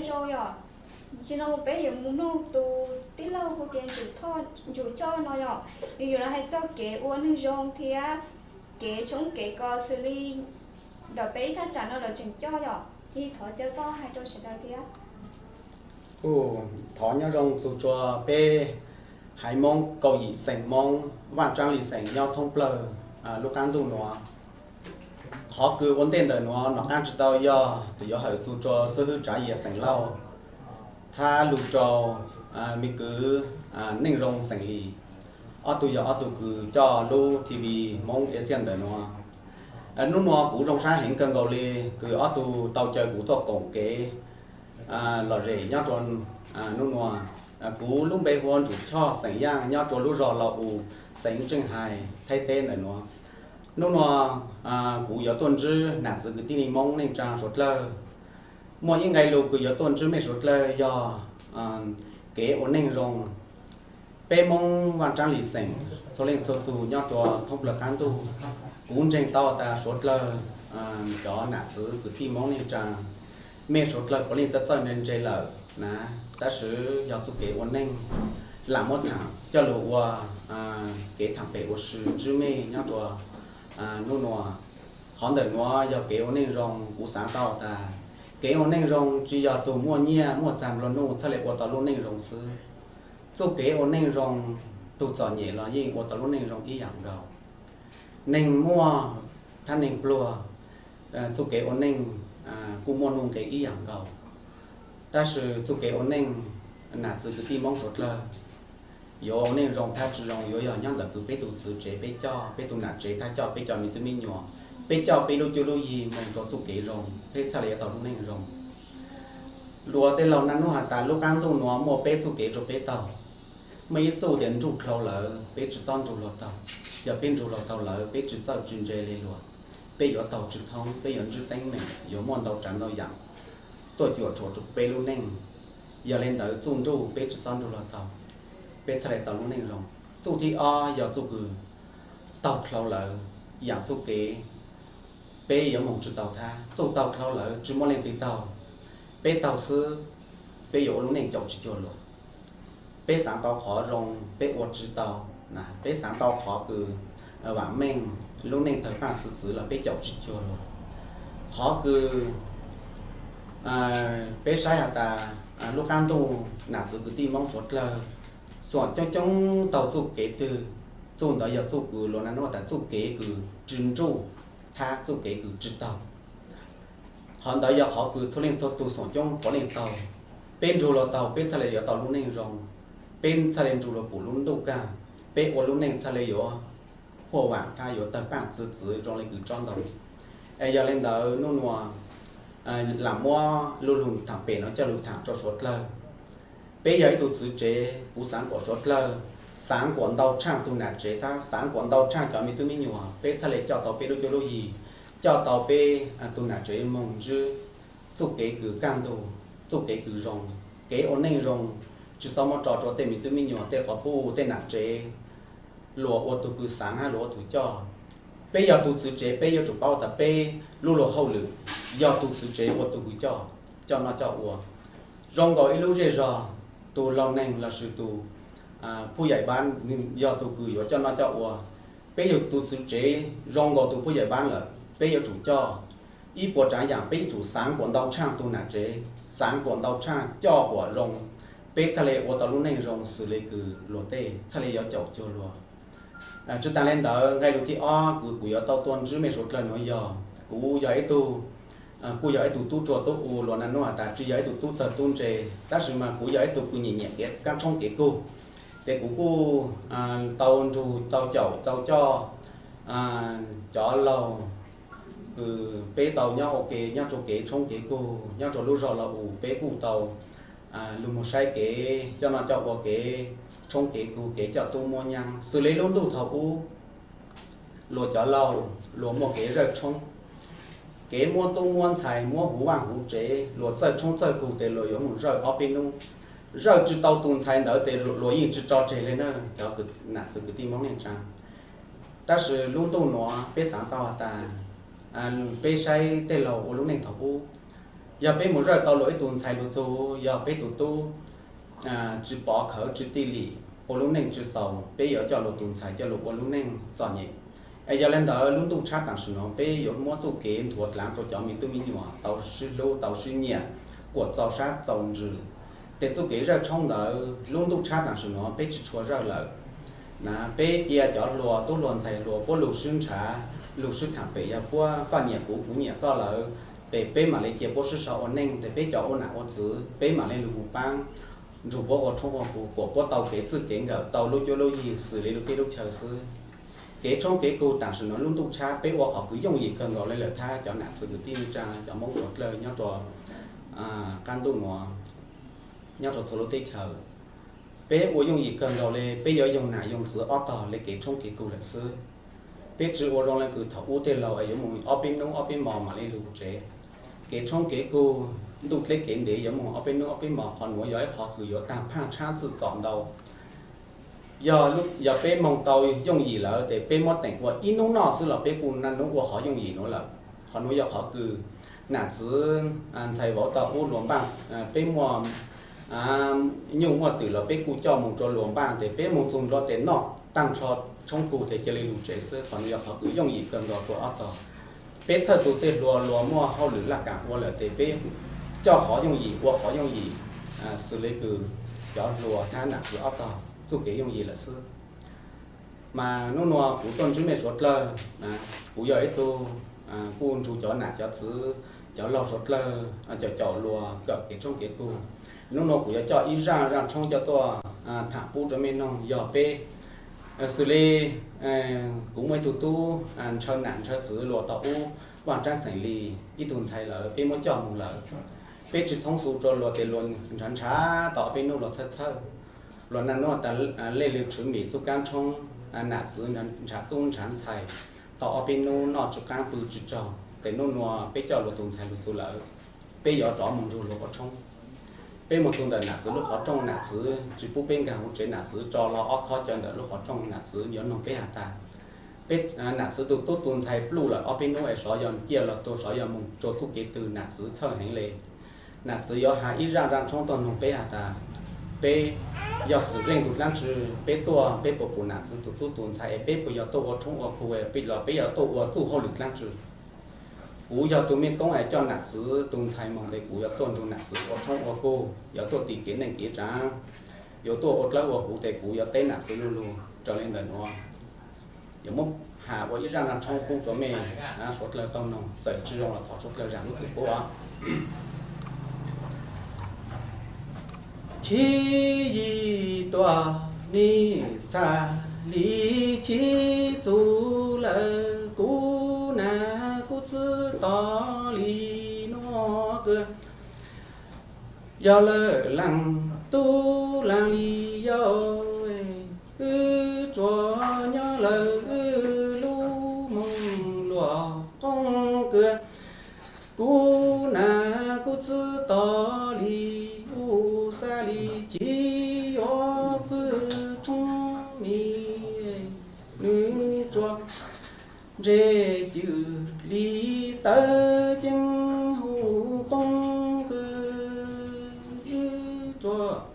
Yog, tam sim no peb yuav mus mloog tus tij laug hu tias Ntsuj Choj no yom, nws yuav los hais txog kev ua neeg zoo thiab kev tshoob kev kos xws li ntawm peb ib thaj tsam no lawv tseem coj yom. Thov caw koj hais rau sawv daws thiab. Kuv thov nyob zoo txug rua peb haiv Moob kaum yim xeem Moob Vaj Tsaab Lis xeem nyob thoob plawg lub qaab ntuj nuav. Qhov kws ua ntej ntawm nuav nom qaab tsi tau yog tus yuav hawm txug rua xib hwb Tsav Yias xeem Lauj, hab lug rua me kwv Neej Zoo xeem Lis. Ob tug yog ob tug kws coj lub TV Moob Asia ntawm nuav. Nub nuav kuv zoo sab heev kawg nkaus li kws ob tug tau caw kuv tuaj koom kev lom zem nyob rua nub nuav. Kuv lub npe hu ua Ntsuj Choj xeem Yaaj nyob rua lub zog Lau U, xeev Tseej Hais, Thaib teb ntawm nuav. Nub nuav kuv yuav tuaj ntsib nam txwv kwv tij neej Moob neej tsaa suav dlawg. Muaj ib nqe lug kws yuav tuaj ntsib mej suav dlawg yog kev ua neej zoo. Peb Moob Vaj Tsaab Lis xeem txhua leej txhua tug nyob rua thoob plawg qaab ntuj, kuv ntseeg tau tas suav dlawg cov nam txwv kwv tij Moob neej tsaa, mej suav dlawg puav leej txawj txawj ntse ntse lawm na, tab sis yog txuj kev ua neej lam muab thaam coj lug ua kev thaam pem ua si ntsib mej nyob rua nub nuav. Qhov ntawm nuav yog kev ua neej zoo, kuv xaav tau tas kev ua neej zoo tsi yog tug muaj nyiaj muaj txag nplua nuj txhaj le ua tau lub neej zoo xwb. Txuj kev ua neej zoo, tug txom nyem los yeej ua tau lub neej zoo ib yaam nkaus. Neeg muaj thab neeg pluag, txuj kev ua neej kuj muaj nuj nqes ib yaam nkaus. Tab sis txuj kev ua neej, nam txwv kwv tij Moob suav dlawg yuav ua neej zoo thab tsi zoo yuav yog nyob ntawm kws peb tug txwv tsev peb coj, peb tug nam tsev thab coj peb cov me tub me nyuam, peb coj peb lub cuab lub yig moog rua txuj kev zoo peb txhaj le yuav tau lub neej zoo. Luag tej laug naj nub has tas lub qaab ntuj nuav muaj peb txuj kev rua peb taug. Muaj ib txuj tias nruj dlhau lawm peb tsi xob nrug luag taug. Yog peb nrug luag taug lawm peb tsi txawj tsi ntse le luag, peb yuav taug tsi thoob, peb yuav ntsib teeb meem, yuav muaj ntau tsaav ntau yaam tuaj cuam tshuam rua peb lub neej. Yog le ntawd txuj nruj peb tsi xob nrug luag taug, peb txhaj le tau lub neej zoo. Txuj thib ob yog txuj kws taug dlhau lawm, yaam txuj kev peb yuav moog tsi tau thab. Txuj taug dlhau lawm tsi muaj leej twg taug, peb taug xwb, peb yuav ua lub neej caum tsi cuag luag. Peb xaav tau qhov zoo peb ua tsi tau, peb xaav tau qhov kws vaam meej, lub neej tawg paaj txwv txwv los peb caum tsi cuag luag. Qhov kws peb saib has tas lub qaab ntuj nam txwv kwv tij Moob suav dlawg xuam coob coob taug txuj kev twg, txuj ntawd yog txuj kws luag naj nub tas txuj kev kws tsi nruj thab txuj kev kws tsi taug. Qhov ntawd yog qhov kws txhua leej txhua tug xuam coob puav leej taug. Peb nrug luag taug peb txhaj le yuav tau lub neej zoo, peb txhaj le nrug luag pum lub ntuj kaaj, peb ua lub neej txhaj le yuav huaj vaam thab yuav tawg paaj txwv txwv zoo le kws tsob ntoo. Es yog le ntawd nub nuav lam muab lu lug thaam pem no coj lug thaam rua suav dlawg. Peb yog ib tug txwv tsev, kuv xaav kuas suav dlawg, xaav kuas ntau tshaaj tug nam tsev thab xaav kuas ntau tshaaj cov me tub me nyuam, peb txhaj le coj tau peb lub cuab lub yig, coj tau peb tug nam tsev moog ntsib txuj kev kws kaaj ntug, txuj kev kws zoo, kev ua neej zoo, tsi xob muab tso rua tej me tub me nyuam, tej quas puj, tej nam tsev, luag ua tug kws xaav hab luag ua tug coj. Peb yog tug txwv tsev peb yuav tsum paub tas peb lub luag hauj lwm yog tug txwv tsev ua tug kws coj, coj noj coj ua. Zoo nkaus ib lub zej zog, tug laug neeg lossis tug phuj yaim npaab yog tug kws yuav coj noj coj ua. Peb yog tug txwv tsev zoo nkaus tug phuj yaim npaab lawm, peb yuav tsum coj ib puas tsaav yaam, peb yuav tsum xaav kuas ntau tshaaj tug nam tsev, xaav kuas ntau tshaaj coj kuas zoo, peb txhaj le ua tau lub neej zoo xws le kws luag tej, txhaj le yuav caum cuag luag. Tsi taag le ntawd, nqe lus thib ob kws kuv yuav tau tuaj ntsib mej suav dlawg nuav yog kuv yog ib tug, kuj yog ib tug tub rua tub u, luag naj nub has tas tsi yog ib tug tub txawg tub ntse, tab sis mas kuv yog ib tug kws nyiam nyiam kev kaab tshoob kev kug. Ces kuv kuj tau nrug tau caum tau coj cov laug kws peb tau nyob ua ke nyob rua kev tshoob kev kug nyob rua lub zog Lau U, peb kuj tau lug moog saib kev coj noj coj ua, kev tshoob kev kug, kev coj tub muab nyab xws le lub ntuj thaum ub. Luag cov laug luag muaj kev zawj tshoob, kev muab tub muab ntxhais, muab huv vaaj huv tsev, luag txawj tshoob txawj kug tes luag yuav moog zawj ob peb nub. Zawj tsi tau tug ntxhais ntawd tes luag yeej tsi tso tseg le na, cov nam txwv kwv tij Moob neej tsaa. Tab sis lub ntuj nuav peb xaav tau has tas, peb saib tej laug ua lub neej thaum ub, Yog peb mus zawj tau luag ib tug ntxhais lug txug, yog peb tug tub tsi pov khawv tsi tij lim, ua lub neej tsi xaus, peb yuav coj luag tug ntxhais coj lug ua lub neej txom nyem. Es yog le ntawd lub ntuj tshab taam sim nuav peb yuav muab txuj kev nthuav dlaav rua cov me tub me nyuam tau sib hlub tau sib nyiam, kuam txaus sab txaus ntsws. Tes txuj kev zawj tshoob ntawd lub ntuj tshab taam sim nuav peb tsi tshua zawj lawm. Na peb cia cov hluas, tub hluas ntxhais hluas puab lug sib nrhav, lug sib khaam pem, yog puab koj nyiam kuv kuv nyiam koj lawm, tes peb maam le cia puab sib sau ua neej, tes peb cov ua nam ua txwv peb maam le lug mus paab nrug puab ua tshoob ua kug, kuam puab tau kev txwj kev nkawm, tau lub cuab lub yig xws le lub teb lub chaw xwb. Kev tshoob kev kug taam sim nuav lub ntuj tshab peb ua qhov kws yooj yim kawg nkaus le lawm thab cov nam txwv kwv tij neej tsaa, cov Moob Suav dlawg nyob rua qab ntuj nuav, nyob rua txhua lub teb chaws. Peb ua yooj yim kawg nkaus le, peb yuav yoog nam yoog txwv ob tog le kev tshoob kev kug lawm xwb. Peb tsi ua zoo le kws thaum ub tej laug es yuav moog ob peb nub ob peb mos maam le lug tsev. Kev tshoob kev kug, ntuj dleb kev ntev yuav moog ob peb nub ob peb mos, qhov nuav yog ib qhov kws yuav taag phaaj tshaab txwj txom ntau. Yog, yog peb moog tau yooj yim lawm tes peb muab teem ua ib nub noj xwb los peb kuj naj nub ua qhov yooj yim nuav lawm. Qhov nuav yog qhov kws nam txwv ntxhais vauv tau ub luas npaaj, peb muaj nyuj muaj twm los peb kuj coj moog rua luas npaaj tes peb moog txug ntua tes noj taag nrho tshoob kug tes ca le lug tsev xwb. Qhov nuav yog qhov kws yooj yim kawg nkaus rua ob tog. Peb txhawj txug tej hluas luas muaj hauj lwm laj kaam ua lawm tes peb coj qhov yooj yim ua qhov yooj yim xws le kws cov hluas thab nam txwv ob tog txuj kev yooj yim lawm xwb. Mas nub nuav kuv tuaj ntsib mej suav dlawg, kuv yog ib tug kuj nrug cov nam cov txwv, cov laug suav dlawg caum caum luas kawm kev tshoob kev kug. Nub nuav kuv yuav coj ib zaaj zaaj tshoob coj tuaj thaam pub rua mej noog. Yog peb xws le kuv muaj ib tug tub ntshaw nam ntshaw txwv luas tau ub Vaaj Tsaab Xeem Lis ib tug ntxhais lawm, peb muab coj moog lawm. Peb tsi thoob xu rua luas tes luas nrhav nrhav tau ob peb nub luas txhawj txhawj. Luas naj nub tas lej lug tshwv mim txuj kaab tshoob, nam txwv nrhav tub nrhav ntxhais tau ob peb nub noj tsi qaab pw tsi tsaug. Tes nub nuav peb coj luas tug ntxhais lug txug lawm, peb yuav rov moog nrug luas ua tshoob. Peb moog txug ntawm nam txwv lub qhov rooj, nam txwv tsi pub peb nkaag huv tsev, nam txwv tso lo ob khob cawv ntawm lub qhov rooj, nam txwv yuav noog peb has tas, peb, nam txwv tug tub tug ntxhais pluj lawm ob peb nub es xyov yog ciaj los tuag, xyov yog moog rua txuj kev twg, nam txwv txhawj heev le. Nam txwv yuav has ib zaaj zaaj tshoob tuaj noog peb has tas, peb yog xwm zeej tug dlaab tsi, peb tuaj peb puas pum nam txwv tug tub tug ntxhais es peb puas yog tuaj ua tshoob ua kug los peb yog tuaj ua txuj hauj lwm dlaab tsi? Kuv yog tug mej koob es coj nam txwv tug ntxhais moog tes kuv yuav tuaj nrug nam txwv ua tshoob ua kug, yuav tuaj tis kev neej kev tsaav, yuav tuaj ua dlawb ua huv tes kuv yuav teb nam txwv lu lug raws le ntawm nuav. Yuav muab has ua ib zaaj zaaj tshoob pub rua mej suav dlawg tau noog, txawm tsi zoo los thov suav dlawg zaam lub txim pub os. Chib yig tuam nij txhaj li chib txug lawm kuv nam kuv txwv tos li nuav kawg. Yog lawm laag tub laag li yau, wb tsuas nyob lawm wb lub moog luam qoob kawg. Kuv nam kuv txwv tos li ub xav li ci yuav phwj tshoob ni, nwg tsuas ntseg cwm li tawv ceeb hu poob kawg. Wb tsuas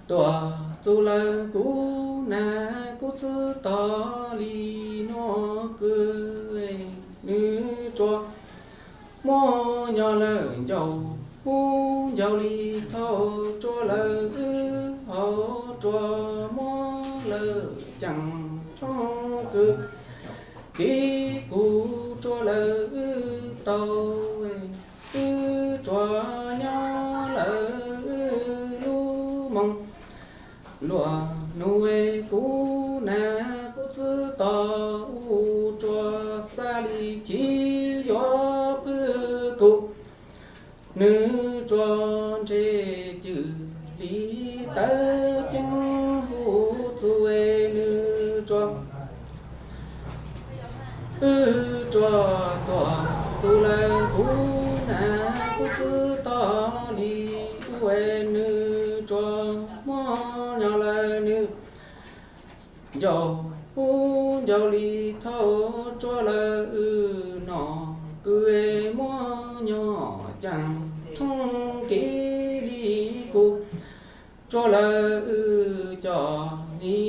tuam txug lawm kuv nam kuv txwv tos li nuav kawg. Nwg tsuas muaj nyob lawm ncauj, muaj ncaus li thauj tsuas lawm wb hauv, tsuas muab lawm caam tshoob kawg. Kev kug tsuas lawm wb tau, wb tsuas nyob lawm wb lub moog luam nuav, kuv nam kuv txwv tos ub tsuas xav li ci yuav phwj kug. Nwg tsuas ntseg cwm li tawv ceeb hu txug, nwg tsuas, wb tsuas tuam txug lawm kuv nam kuv txwv tos li ub, nwg tsuas muab nyob lawm nwg ncauj, muab ncaus li thauj tsuas lawm wb noj kawg, muab nyob tsuag lawm wb cov ni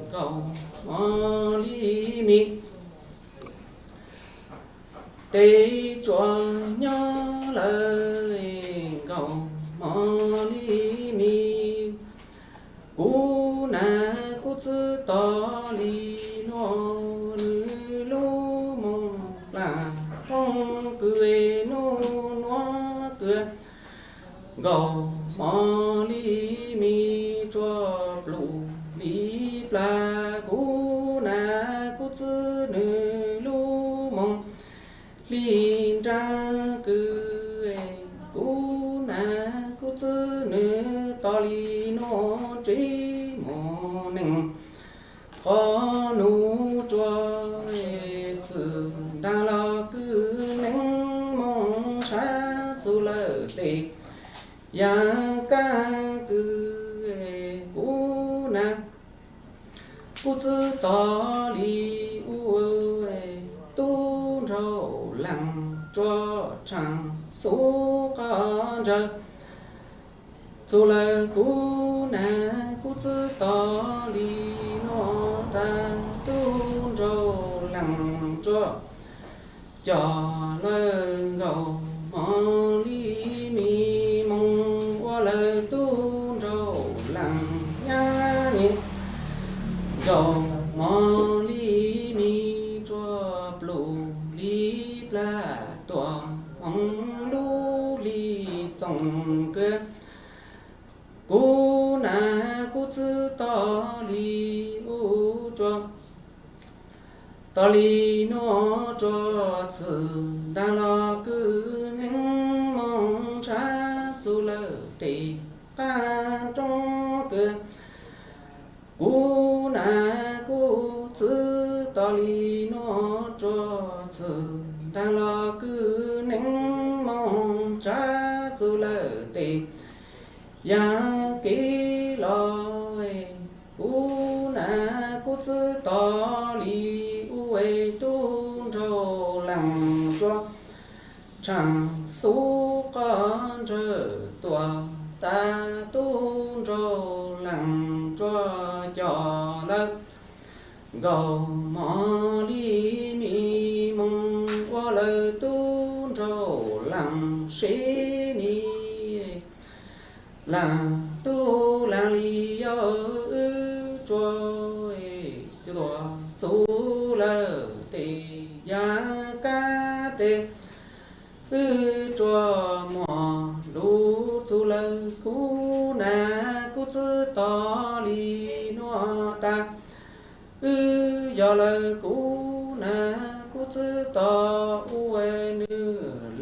nkaus mos li mis. Tes tsuas nyob lawm nkaus mos li mis. Kuv nas kuv txwb tos li nuav nws lub moos laag qoob kws nub nuav kws nkaus mos li mis tsuag plum li plag. Kuv nas kuv txwb nws lub moos li nraag kws, kuv nas kuv txwb nws tos li nuav tsev moos neeg. Qhov nuav tsuag txwm ntaag los kws neeg moos tshaav txug lawm tes yav kab kws kuv nas kuv txwb tos li ub tub nraug laag tsuag tshaaj xub qab ntsawg txug lawm. Kuv nas kuv txwb tos li nuav tas tub nraug laag tsuag coj lawm nkaus mos li mis moos ua lawm tub nraug laag nyab nyem nkaus mos li mis tsuag plum li plag tuam moos lub hli txoos kws kuv nas kuv txwb tos li ub tsuag tos li nuav tsuag txwm ntaag los kws neeg moos tshaav txug lawm tes qab roob kws kuv nas kuv txwb tos li nuav tsuag txwm ntaag los kws neeg moos tshaav txug lawm tes yav kev los kuv nas kuv txwb tos li ub tub nraug laag tsuag tshaaj xub qab ntsawg tuam tas tub nraug laag tsuag coj lawm nkaus mos li mis moos ua lawm tub nraug laag seb ni laag tub laag li yog wb tsuag tuam txug lawm tes yav kab tes wb tsuag muaj lub txug lawm kuv nas kuv txwb tos li nuav tas wb yog lawm kuv nas kuv txwb tos ub nwg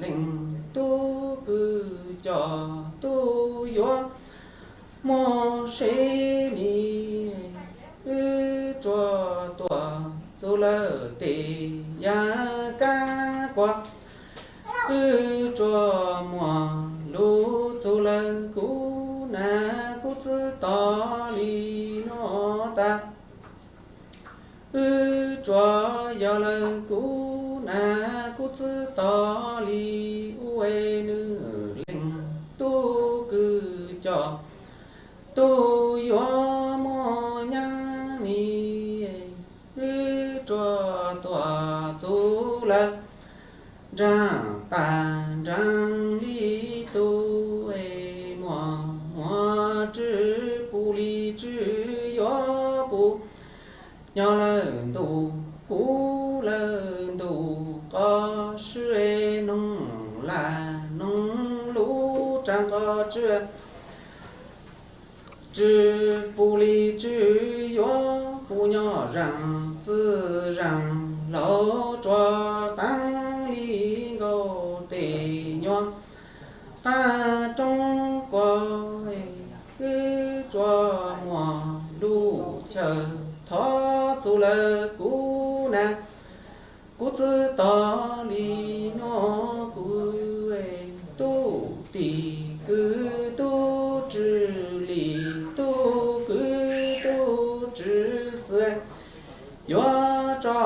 leej tub kws coj tub yuav muaj seb ni wb tsuag tuam txug lawm tes yav kab kuas wb tsuag muaj lub txug lawm kuv nas kuv txwb tos li nuav tas wb tsuag yog lawm kuv nas kuv txwb tos li ub nwg leej tub kws coj tub yuav muaj nyab ni wb tsuag tuam txug lawm nraag tas nraag li tug muaj muaj tsw pum li tsw yuav pum nyob lawm ntuj puv lawm ntuj qos sw noog lag noog lub tsaa qos tsw tsw pum li tsw yuav pum nyob zaag txwj zaag laug tsuag taag li nkaus tes nyuas qab roob kuas wb tsuag muaj lub chaw thov txug lawm kuv nas kuv txwb tos li nuav kuv tub tim kwv tub tswv li tub kwv tub tswv xwb yuav tso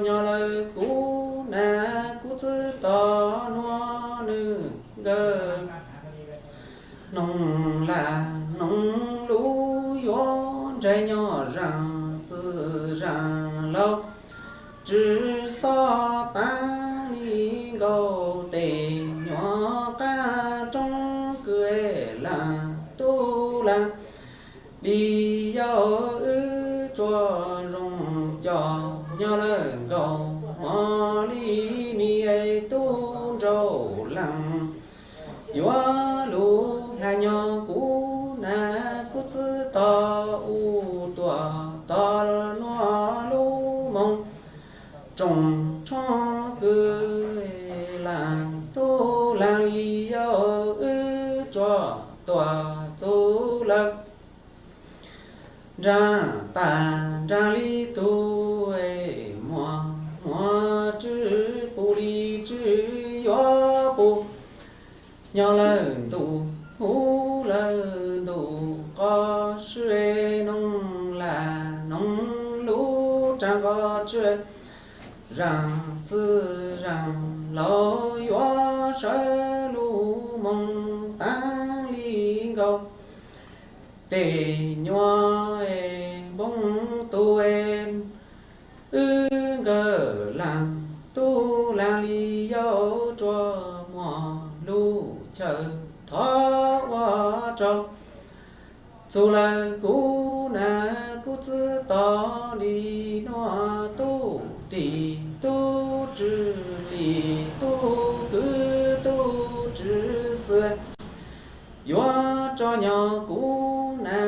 nyob lawm kuv nas kuv txwb tos nuav nwg nkawd Noog lag noog lub yuav ntsais nyob zaaj txwj zaaj laug, tsw xob taag li nkaus tes nyuam qaab roob kws laag tub laag li yau wb tsuas zoo cov nyob lawm nkaus mos li mis tub nraug laag. Yuav lug has nyob kuv na kuv txwb tos u tuam tos nuav lub moos tsoom tshoob kws laag tub laag li yau wb tsuas tuam txug lawm. Nraag tas nraag li tug muag, muag tsw pum li tsw yuav pum. Nyob lawm ntuj huv lawm ntuj qos sw, noog lag noog lub tsaab qos tsw. Zaaj txwj zaaj laug yuav sawv lug moog taag li nkaus tes nyuam npoo tu. Wb nkawd laag tub laag li yau tsuas muaj lub chaw thov ua tsaug. Txug lawm kuv na kuv txwb tos li nuav tub tim tub tsw li tub kwv tub tsw xwb. Yuav tso nyob kuv na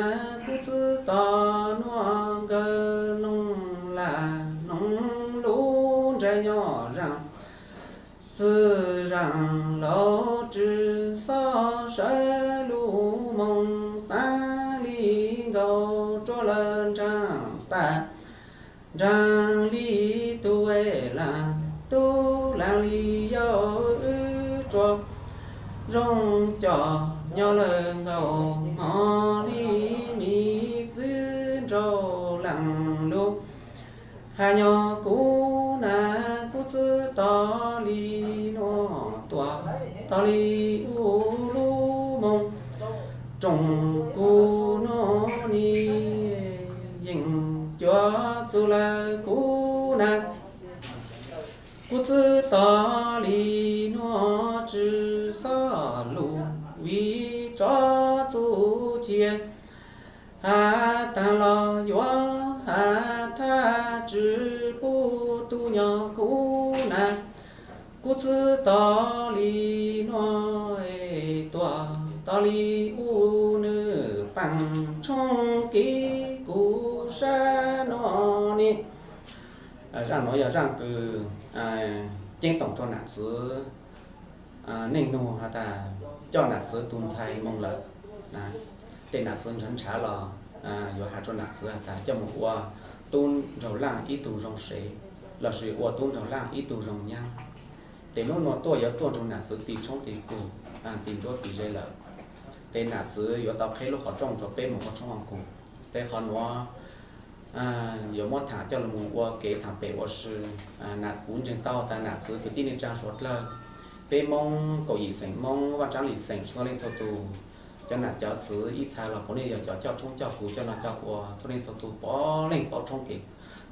kuv txwb tos nuav nkawd noog lag noog lub ntsais nyob zaaj txwj zaaj laug tsw xob sawv lug moog taag li nkaus rua lawm nraag tas nraag li tug laag tub laag li yau wb tsuas zoo cov nyob lawm nkaus mos li mis txwv nraug laag lug. Has nyob kuv na kuv txwb tos li nuav tuam tos li u lub moos tsoom kuv nuav ni yeej cuav txug lawm kuv na. Kuv txwb tos li nuav tsw xob lug vim tsob txuj cia. Has taag los yuav has thaj tsw pub tub nyob kuv na. Kuv txwb tos li nuav tuam tos li u nwg paam tshoob kev kuv sab nuav ni. Zaaj nuav yog zaaj kws ceeb toom rua nam txwv neej nug has tas coj nam txwv tug ntxhais moog lawm, tej nam txwv nrhav nrhav los yuav has rua nam txwv has tas coj moog ua tub nraug laaj ib tug zoo sev lossis ua tub nraug laaj ib tug zoo nyaab. Tes nub nuav tuaj yuav tuaj nrug nam txwv ti tshoob ti kug, ti nruab ti ze lawm. Tes nam txwv yuav tau qheb lub qhov rooj rua peb moog ua tshoob ua kug. Tes qhov nuav yuav muab thaam coj lug moog ua kev thaam pem ua si. Nam kuv ntseeg tau tas nam txwv kwv tij neej tsaa suav dlawg, peb Moob kaum yim xeem Moob Vaaj Tsaab Lis xeem txhua leej txhua tug, cov nam cov txwv ib txha los puav leej yog cov coj tshoob coj kug coj noj coj ua txhua leej txhua tug, puav leej paub tshoob kev,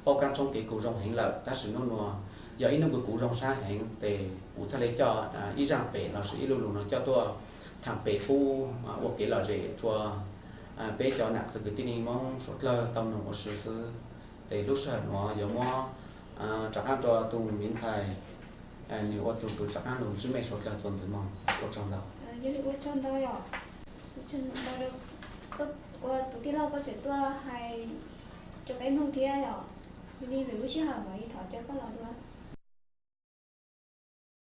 paub kaab tshoob kev kug zoo heev lawm. Tab sis nub nuav yog ib nub kws kuv zoo sab heev tes kuv txhaj le coj ib zaaj pem lossis ib lu lug nuav coj tuaj thaam pem pub ua kev lom zem rua peb cov nam txwv kwv tij neej Moob suav dlawg tau noog ua si xwb. Tes lub sij hawm nuav yuav muab rov qaab rua tug miv ntxhais, nwg ua tug kws rov qaab lug ntsib mej suav dlawg txuas ntxiv moog. Ua tsaug ntau. Ua tsaug ntau, tus tij laug koj tseem tuaj hais rua peb mloog thiab yom. Yog li lwm lub sij hawm mam li thov caw koj los dua.